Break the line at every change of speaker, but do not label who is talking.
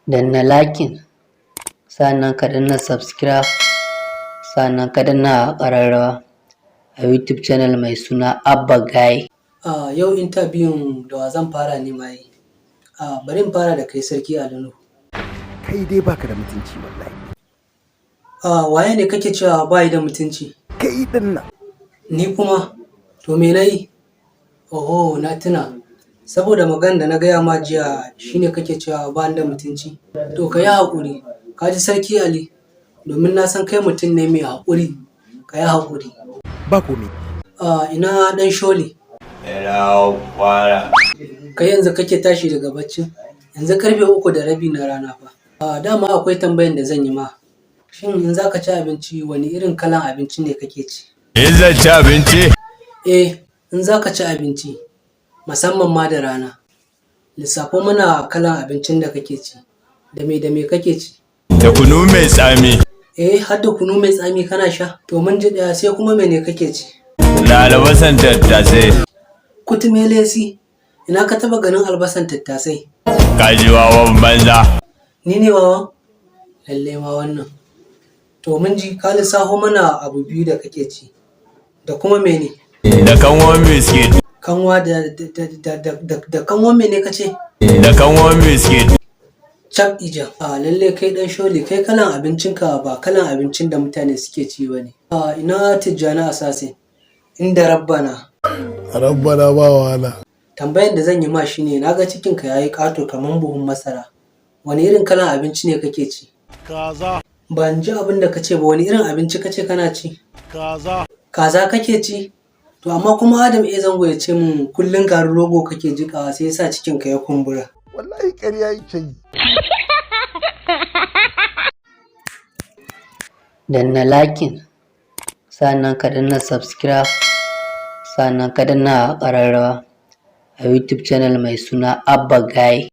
Danna liking, sannan ka danna subscribe, sannan ka danna ƙararrawa a YouTube channel mai suna Abba Guy.
Yau interview da wa zan fara ne ma yi? Bari in fara da kai, Sarki Ali Nuhu.
Kai dai baka da mutunci wallahi.
Waye ne kake cewa bayi da mutunci?
Kai din nan.
Ni kuma? To, me na yi? Oho, na tuna. Saboda maganar da na gaya ma jiya shine kake cewa ba ni da mutunci. To, ka yi haƙuri. Ka ji, Sarki Ali? Domin na san kai mutum ne mai haƙuri. Ka yi haƙuri.
Ba komai.
Ina ɗan Sholi?
Ina kwana.
Kai yanzu kake tashi daga baccin? Yanzu karfe 3:30 na rana fa. Dama akwai tambayan da zan yi ma. Shin in za ka ci abinci, wani irin kalan abinci ne kake ci?
In zan ci abinci?
Eh, in za ka ci abinci, musamman ma da rana. Lissafo mana kalan abincin da kake ci. Da me kake ci?
Da kunu mai tsami.
Eh, har da kunu mai tsami kana sha? To, mun ji ɗaya, sai kuma mene kake ci?
Da albasan tattasai.
Kutumelesi, ina ka taɓa ganin albasan tattasai?
Ka ji wawan banza.
Ni ne wawan? Lalle ma wannan. To, mun ji ka lissafo mana abu biyu da kake ci. Da kuma mene?
Da kanwan biskit.
Kanwa da kanwan mene ka ce?
Da kanwan biskit.
Cap ija. A lalle kai ɗan Sholi, kai kalan abincinka ba kalan abincin da mutane suke ci ba ne. Ina Tijjani Assassin? Inda Rabbana.
Rabbana ba wahala.
Tambayan da zan yi ma shine, na ga cikinka ya yi ƙato kamar buhun masara. Wani irin kalan abinci ne kake ci?
Kaza.
Ban ji abin da ka ce ba, wani irin abinci ka ce kana ci?
Kaza.
Kaza kake ci? To, amma kuma Adam A Zango ya ce min kullum garin rogo kake jiƙawa, sai yasa cikinka ya kumbura.
Wallahi ƙarya yake yi.
Danna liking, sannan ka danna subscribe, sannan ka danna ƙararrawa a YouTube channel mai suna Abba Guy.